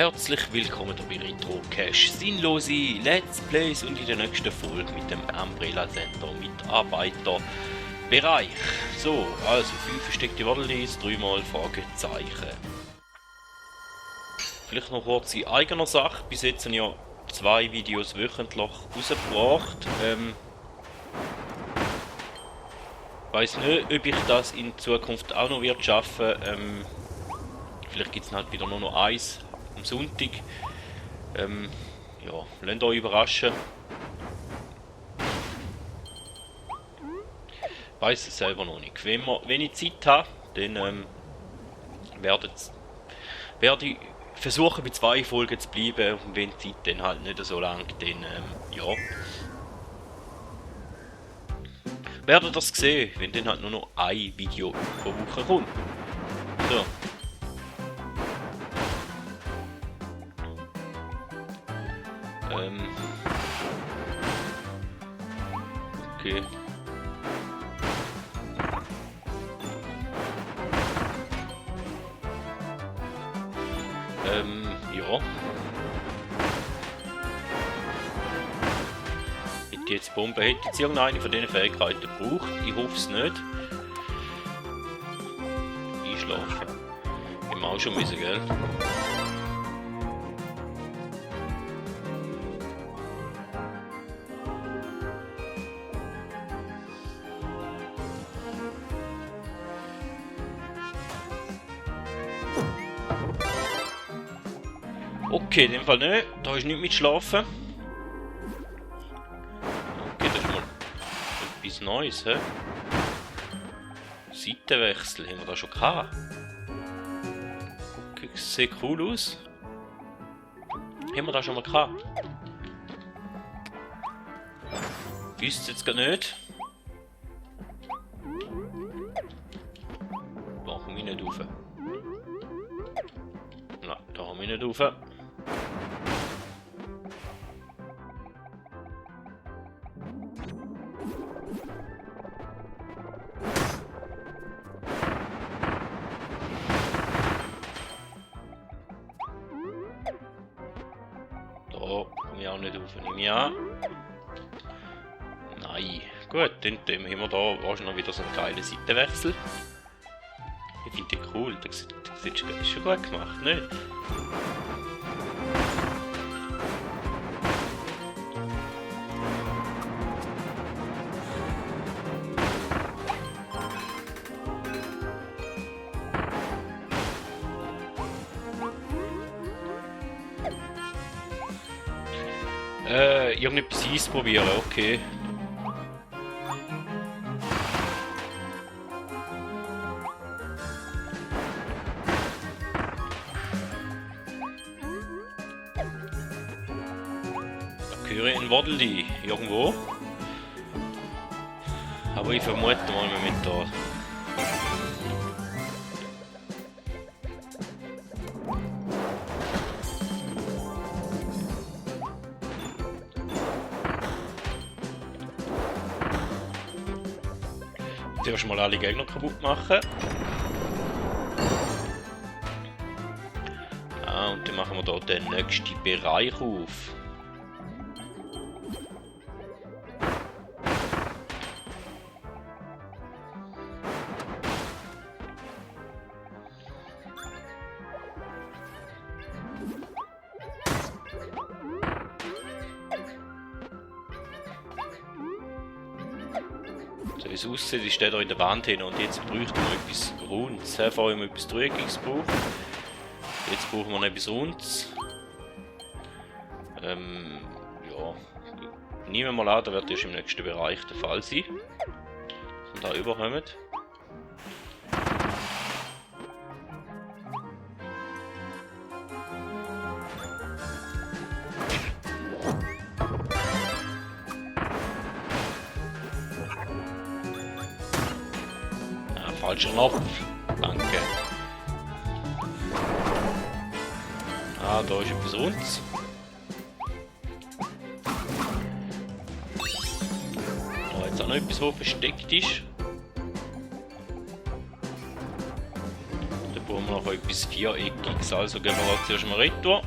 Herzlich willkommen bei Retro Cache Sinnlose Let's Plays und in der nächsten Folge mit dem Umbrella Center Mitarbeiterbereich. So, also 5 versteckte Waddlis, 3-mal Fragezeichen. Vielleicht noch kurz in eigener Sache. Bis jetzt sind ja 2 Videos wöchentlich rausgebracht. Weiß nicht, ob ich das in Zukunft auch noch wird schaffen. Vielleicht gibt es halt wieder nur noch eins am Sonntag. Ja, lasst euch überraschen. Weiß es selber noch nicht. Wenn ich Zeit habe, dann werde ich versuchen, bei 2 Folgen zu bleiben. Und wenn die Zeit dann halt nicht so lang, dann ja. Werdet ihr das sehen, wenn dann halt nur noch ein Video pro Woche kommt. So. Okay. Ja. Hätte jetzt Bombe, hätte jetzt irgendeine von diesen Fähigkeiten gebraucht? Ich hoffe es nicht. Einschlafen. Hätten wir auch schon müssen, gell? Okay, in dem Fall nicht. Da ist nichts mit Schlafen. Okay, das ist mal etwas Neues, hä? Seitenwechsel haben wir da schon gehabt. Okay, sieht cool aus. Haben wir da schon mal gehabt? Wisst jetzt gar nicht. Da komme ich nicht rauf. Nein, da komme ich nicht rauf. Komme ich auch nicht rauf, nehme ich an. Nein. Gut, dann haben wir da wahrscheinlich wieder so einen geilen Seitenwechsel. Ich finde den cool, das ist schon gut gemacht, nicht? Irgendetwas ausprobieren, okay. Da höre ich ein Waddli irgendwo. Aber ich vermute mal momentan. Zuerst mal alle Gegner kaputt machen. Ah, und dann machen wir da den nächsten Bereich auf. So wie es aussieht, ist der da in der Wand hin und jetzt bräuchten wir etwas Rundes. Vorher haben wir etwas Trügiges gebraucht. Jetzt brauchen wir etwas Rundes. Ja. Nehmen wir mal an, da wird erst im nächsten Bereich der Fall sein. Dass wir da überkommen. Falscher Knopf. Danke. Ah, da ist etwas Rundes. Da jetzt auch noch etwas, was versteckt ist. Da brauchen wir noch brauche etwas Viereckiges, also gehen wir da zuerst mal retour.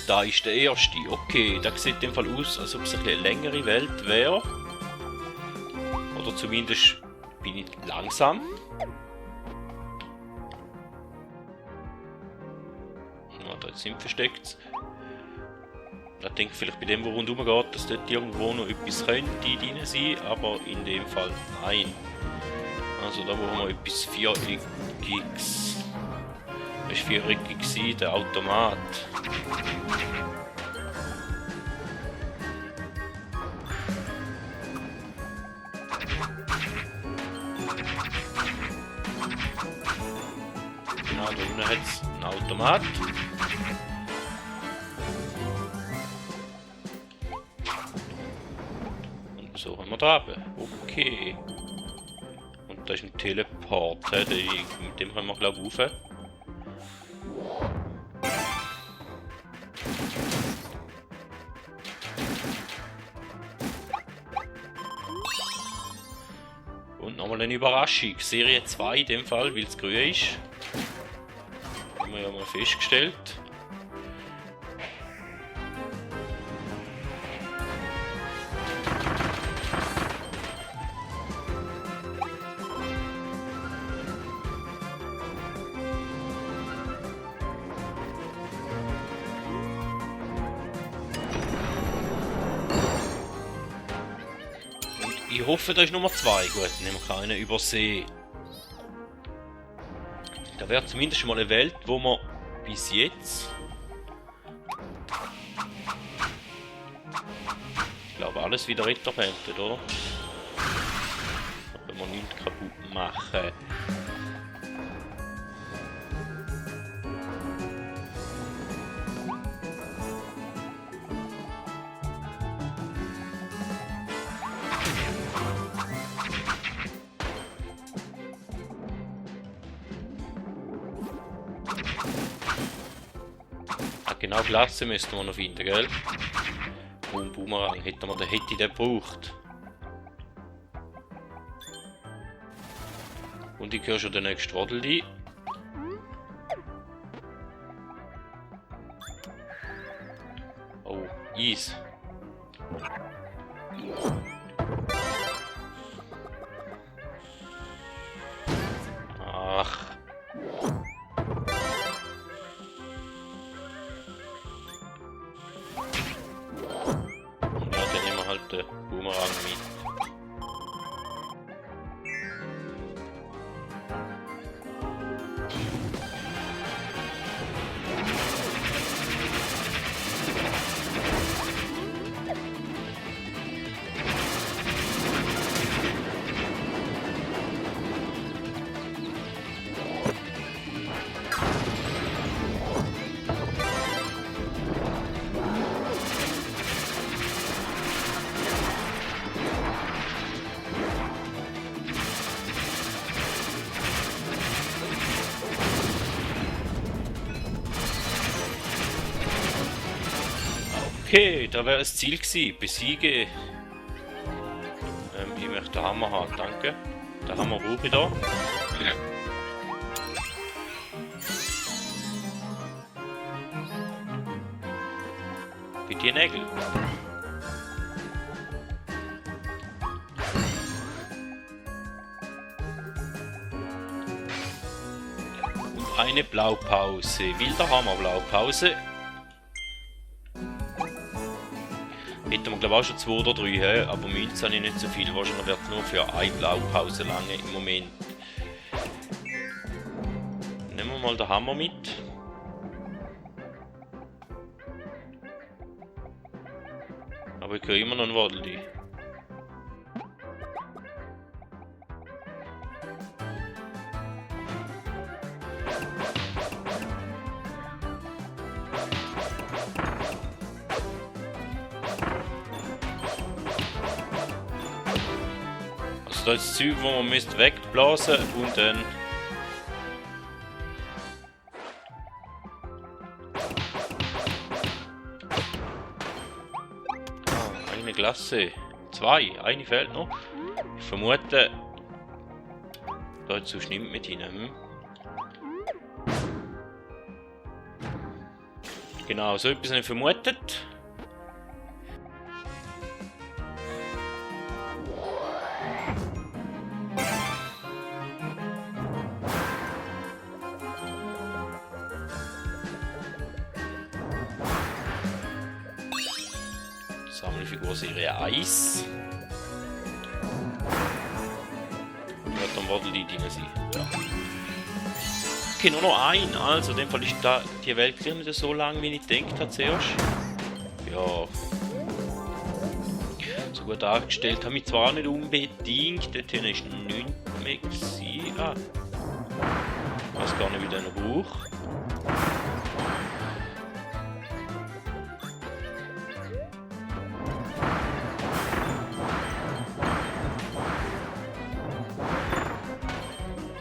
Da ist der erste. Okay, das sieht in dem Fall aus, als ob es eine längere Welt wäre. Oder zumindest bin ich langsam. Ja, da sind versteckt. Ich denke vielleicht bei dem, wo rundherum geht, dass dort irgendwo noch etwas könnte drin sein, aber in dem Fall nein. Also da brauchen wir etwas Viereckiges. Das war viereckig, der Automat. Genau, da unten hat es einen Automat. Und so haben wir da oben. Okay. Und da ist ein Teleport, mit dem können wir glaube ich rauf. Und nochmal eine Überraschung. Serie 2 in dem Fall, weil es grün ist. Haben wir ja mal festgestellt. Ich hoffe, da ist Nummer 2. Gut, dann haben wir keinen übersehen. Da wäre zumindest schon mal eine Welt, wo man bis jetzt... Ich glaube, alles wieder retten könnten, oder? Wenn wir nichts kaputt machen. Genau Klasse müssten wir noch finden, gell? Und Boomerang hätte ich den gebraucht. Und ich höre schon den nächsten Rodel rein. Oh, Eis. Ach. Boomerang mit. Okay, da wäre das Ziel gewesen. Besiege. Ich möchte den Hammer haben, danke. Den Hammer brauche ich da. Für die Nägel. Und eine Blaupause. Wilder Hammer, Blaupause. Hätten wir glaube ich auch schon 2 oder 3, aber Münzen habe ich nicht so viel. Wahrscheinlich wird nur für eine Blaupause lange im Moment. Nehmen wir mal den Hammer mit. Aber ich höre immer noch ein Wadli. Also da ist das Zeug, wo man müsste wegblasen und dann... Ah, eine Glasse. 2, eine fehlt noch. Ich vermute... Dazu nimmt mit hinein. Genau, so etwas habe ich vermutet. Sammelfigur Serie 1. Wird dann Waddle Dee drin sein. Ja. Okay, nur noch ein. Also, in dem Fall ist da die Welt nicht so lang, wie ich gedacht habe zuerst. Ja. So gut dargestellt habe ich zwar nicht unbedingt. Dort ist nichts mehr gewesen. Ah. Ich weiß gar nicht, wie der noch braucht.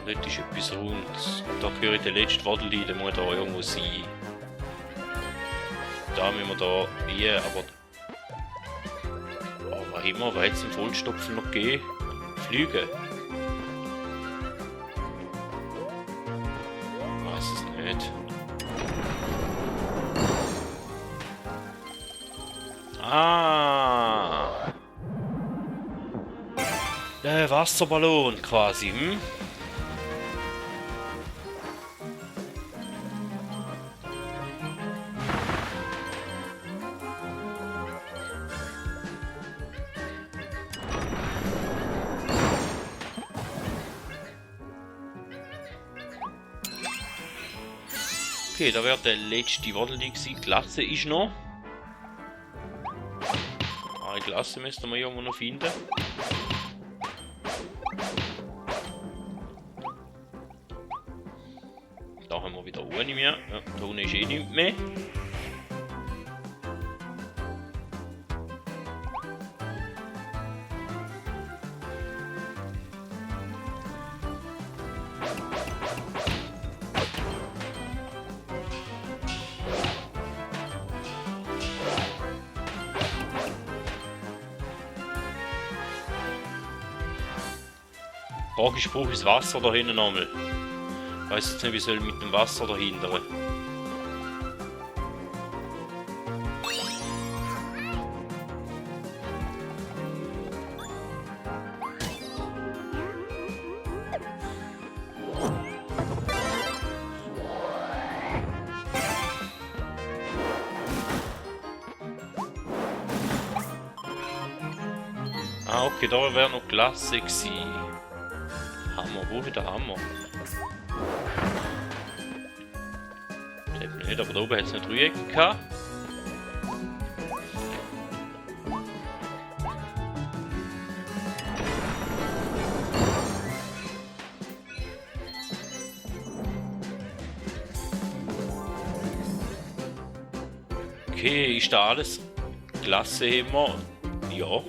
Dort ist etwas Rundes. Da gehört der letzte Waddle Dee, der muss da irgendwo sein. Da müssen wir da rein, aber... Oh, was immer, was hat es im Vollstopfen noch gegeben? Flüge? Ich weiß es nicht. Ah! Der Wasserballon quasi, hm? Okay, da wäre der letzte Waddle Dee gewesen. Glatze ist noch. Eine Glatze müssten wir irgendwo noch finden. Da haben wir wieder ohne mehr. Ja, da unten ist eh nichts mehr. Frage ist, brauche ich das Wasser da hinten nochmal? Ich weiss jetzt nicht, wie soll ich mit dem Wasser dahinter. Ah, okay, da wäre noch Klasse gewesen. Hammer, wo ist der Hammer? Nicht, aber da oben hat es nicht Dreieck gehabt. Okay, ist da alles Klasse immer? Ja.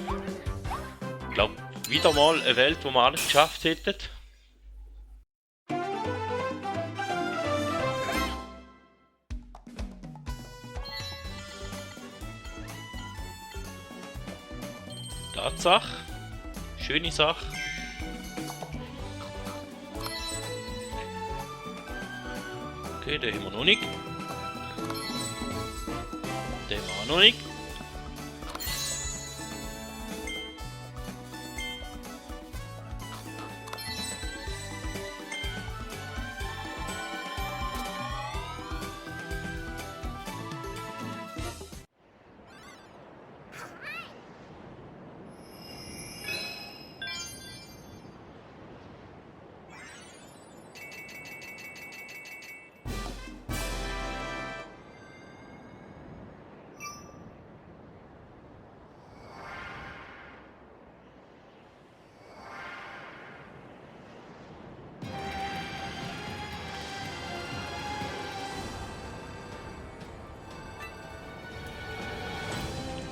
Ich glaube, wieder mal eine Welt, wo wir alles geschafft hätten. Tatsache. Schöne Sache. Okay, den haben wir noch nicht. Den haben wir auch noch nicht.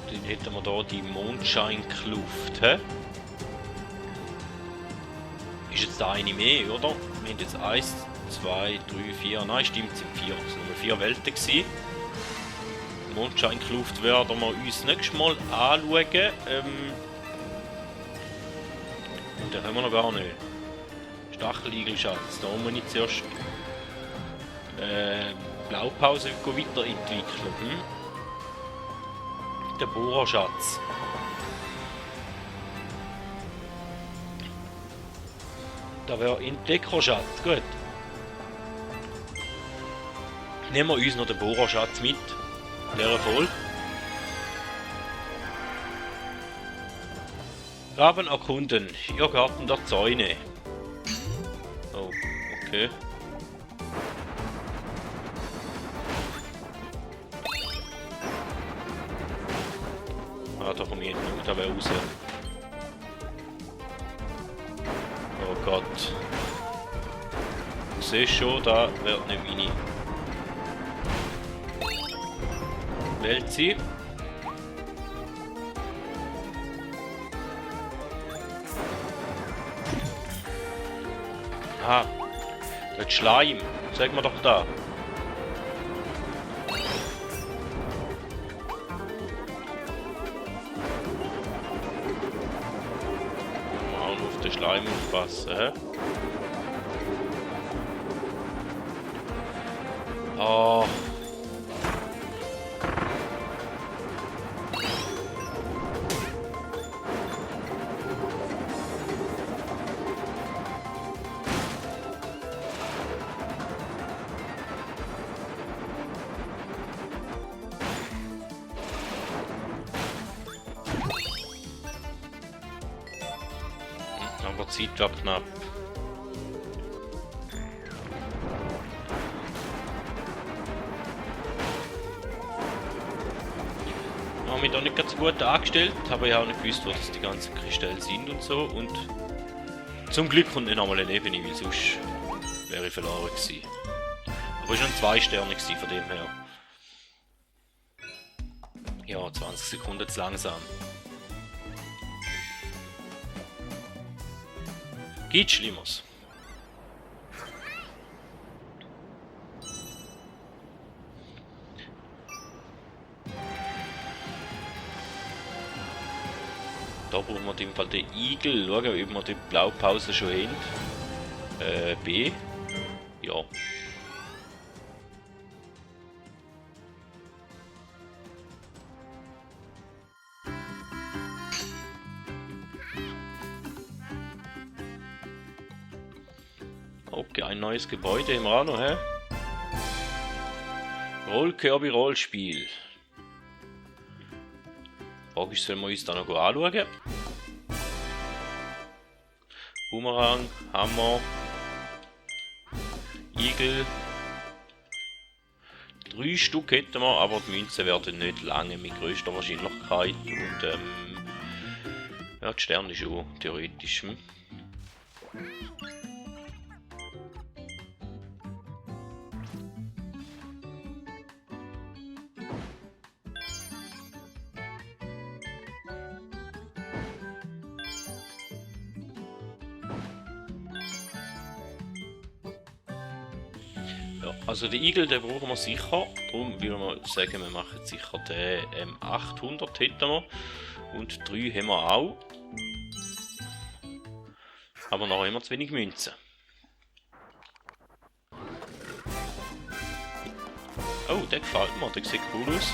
Dann hätten wir hier die Mondscheinkluft. He? jetzt eine mehr, oder? Wir haben jetzt 1, 2, 3, 4. Nein, stimmt, es sind 4. Es sind nur 4 Welten gewesen. Mondscheinkluft werden wir uns nächstes Mal anschauen. Und den haben wir noch gar nicht. Stacheligelschatz, da muss ich zuerst Blaupause weiterentwickeln. Der Bohrerschatz. Da wäre Entdeckerschatz, gut. Nehmen wir uns noch den Bohrerschatz mit. Der Erfolg. Graben erkunden. Irrgarten der Zäune. Oh, okay. Ah, da komme ich nicht, da wäre raus. Oh Gott. Ich sehe schon, da wird nicht meine Welt sein. Ah, das Schleim. Sag mir doch da. Mal auf den Schleim aufpassen, hä? Oh. Aber die Zeit wird knapp. Ich habe mich da nicht ganz so gut angestellt, aber ich habe nicht gewusst, wo das die ganzen Kristalle sind und so. Und zum Glück kommt nicht einmal eine Ebene, weil sonst wäre ich verloren gewesen. Aber schon 2 Sterne gewesen von dem her. Ja, 20 Sekunden zu langsam. Geht Schlimmeres. Da brauchen wir in dem Fall den Igel. Schauen, ob wir die Blaupause schon haben. B. Ja. Okay, ein neues Gebäude im Rano, hä? Roll-Kirby-Rollspiel. Frage ist, sollen wir uns da noch anschauen? Boomerang, Hammer, Igel. 3 Stück hätten wir, aber die Münzen werden nicht lange mit größter Wahrscheinlichkeit. Und ja, die Sterne schon theoretisch. Ja, also den Igel, den brauchen wir sicher. Darum würde man sagen, wir machen sicher den 800 hätten wir. Und 3 haben wir auch. Aber noch immer zu wenig Münzen. Oh, der gefällt mir, der sieht cool aus.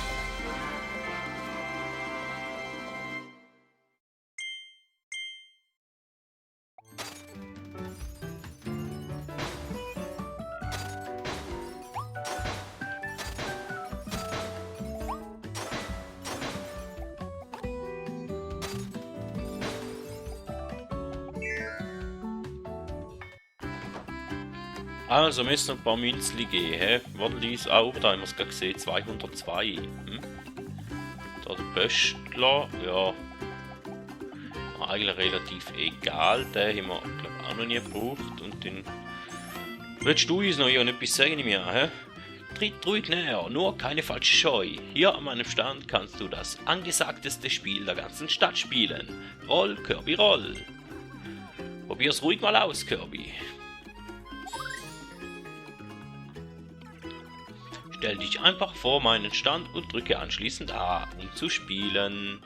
Also müssen noch ein paar Münzen geben, hä? Waddelies auch, da haben wir es gerade gesehen, 202. Da der Böstler, ja. Eigentlich relativ egal, den haben wir glaub, auch noch nie gebraucht. Und den. Willst du uns noch etwas sagen mir, hä? Tritt ruhig näher, nur keine falsche Scheu. Hier an meinem Stand kannst du das angesagteste Spiel der ganzen Stadt spielen. Roll, Kirby, roll! Probier's ruhig mal aus, Kirby. Stell dich einfach vor meinen Stand und drücke anschließend A, um zu spielen.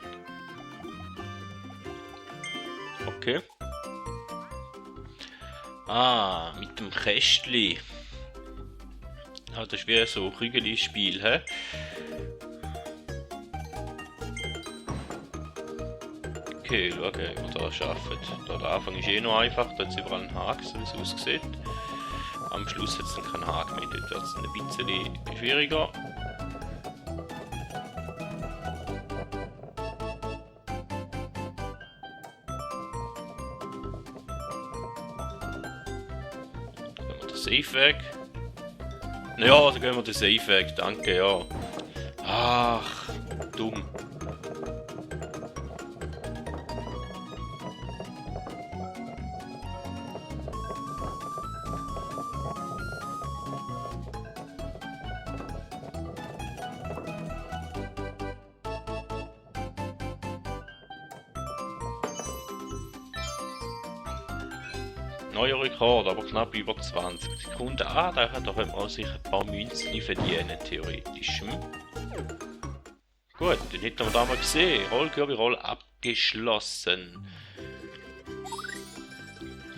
Okay. Ah, mit dem Kästli. Ah, das ist wie so ein Krügeli-Spiel, hä? Okay, schau, wie wir das schaffen. Da der Anfang ist eh noch einfach, da hat es überall einen Haken, so wie es aussieht. Am Schluss hat es dann keinen Haken mehr, dort wird es ein bisschen schwieriger. Gehen wir den Safe weg. Ja, dann gehen wir den Safe weg, danke, ja. Ach, dumm. Neuer Rekord, aber knapp über 20 Sekunden. Ah, da könnte man sich ein paar Münzen verdienen, theoretisch. Gut, den hätten wir da mal gesehen. Roll, Kirby, Roll abgeschlossen.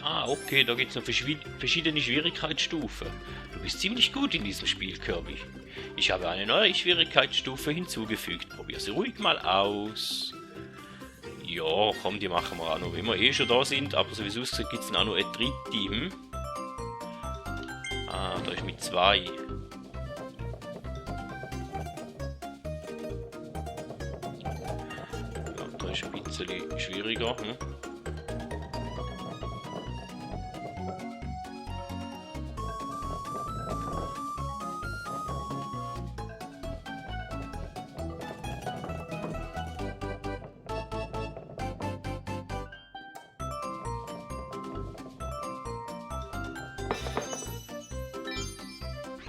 Ah, okay, da gibt es noch verschiedene Schwierigkeitsstufen. Du bist ziemlich gut in diesem Spiel, Kirby. Ich habe eine neue Schwierigkeitsstufe hinzugefügt. Probier sie ruhig mal aus. Ja, komm, die machen wir auch noch, wenn wir eh schon da sind, aber so wie es aussieht, gibt es auch noch ein drittes. Ah, da ist mit 2. Ja, da ist ein bisschen schwieriger.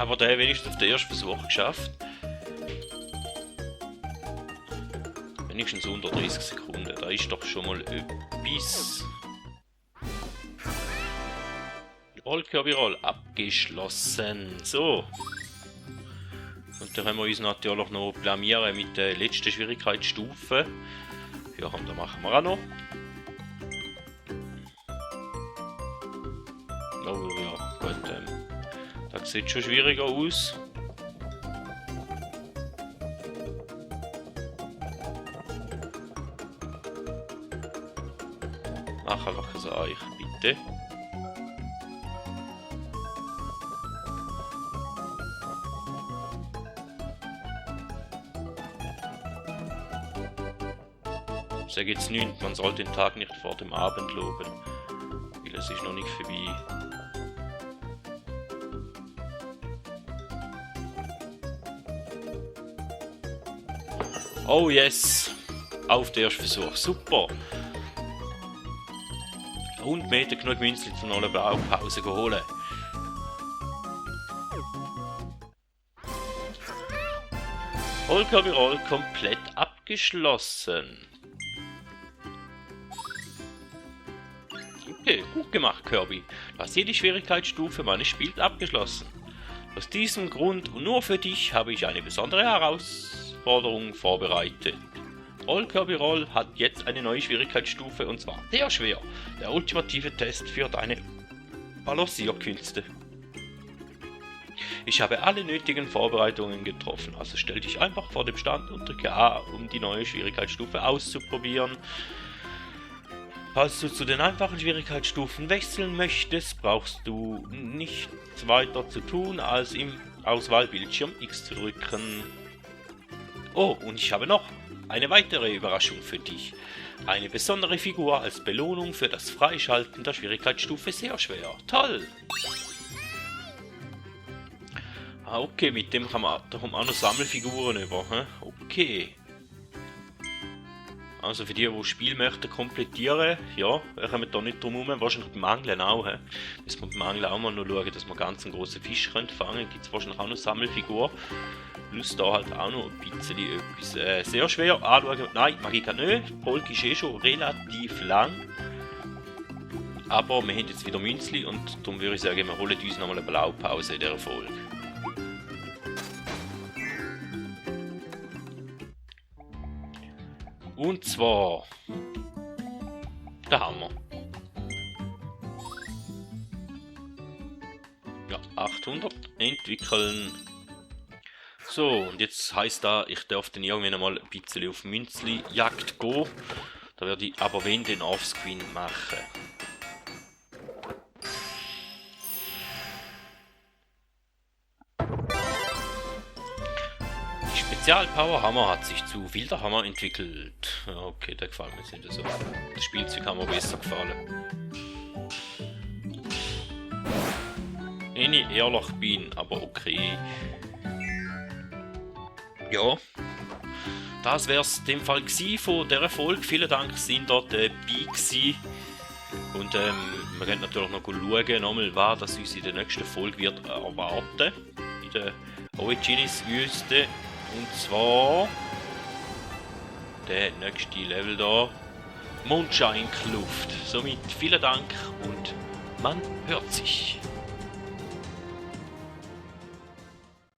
Aber der wenigstens auf den ersten Versuch geschafft. Wenigstens unter 30 Sekunden, da ist doch schon mal etwas. Roll, Kirby, Roll, abgeschlossen. So. Und dann können wir uns natürlich noch blamieren mit der letzten Schwierigkeitsstufe. Ja, und da machen wir auch noch. Oh ja, gut. Das sieht schon schwieriger aus. Mach einfach so euch, bitte. So geht's nicht, man soll den Tag nicht vor dem Abend loben, weil es ist noch nicht vorbei. Oh yes! Auf den ersten Versuch. Super! Und Meter genug Münzen von einer Blaupause holen. Roll, Kirby, Roll komplett abgeschlossen. Okay, gut gemacht, Kirby. Du hast jede Schwierigkeitsstufe meines Spiels abgeschlossen. Aus diesem Grund und nur für dich habe ich eine besondere Herausforderung vorbereitet. Roll, Kirby, Roll hat jetzt eine neue Schwierigkeitsstufe und zwar sehr schwer. Der ultimative Test für deine Balancierkünste. Ich habe alle nötigen Vorbereitungen getroffen, also stell dich einfach vor dem Stand und drücke A, um die neue Schwierigkeitsstufe auszuprobieren. Falls du zu den einfachen Schwierigkeitsstufen wechseln möchtest, brauchst du nichts weiter zu tun, als im Auswahlbildschirm X zu drücken. Oh, und ich habe noch eine weitere Überraschung für dich. Eine besondere Figur als Belohnung für das Freischalten der Schwierigkeitsstufe sehr schwer. Toll! Ah, okay, mit dem kann man, da kommt man auch noch Sammelfiguren über. Okay. Also für die Spiel möchten komplettieren, ja, wir kommen da nicht drum herum, wahrscheinlich beim Angeln auch. Müssen wir beim Angeln auch mal noch schauen, dass wir ganz einen grossen Fisch fangen können. Gibt es wahrscheinlich auch noch Sammelfigur. Plus da halt auch noch ein bisschen etwas sehr schwer anschauen. Nein, Magika nicht. Die Folge ist eh schon relativ lang. Aber wir haben jetzt wieder Münzli und darum würde ich sagen, wir holen uns nochmal eine Blaupause in dieser Folge. Und zwar der Hammer. Ja, 800 entwickeln. So, und jetzt heisst da, ich darf dann irgendwann mal ein bisschen auf Münzli-Jagd gehen. Da werde ich aber wenn den Offscreen machen. Die Spezialpower-Hammer hat sich zu Wilderhammer entwickelt. Okay, der gefällt mir jetzt nicht so. Das Spielzeug hat mir besser gefallen. Eine ehrlich bin, aber okay. Ja, das wäre es in dem Fall von dieser Folge. Vielen Dank, sind dort dabei gewesen. Und wir können natürlich noch schauen, nochmal, was das uns in der nächsten Folge wird erwarten. In der Origins-Wüste. Und zwar der nächste Level da. Mondscheinkluft. Somit vielen Dank und man hört sich.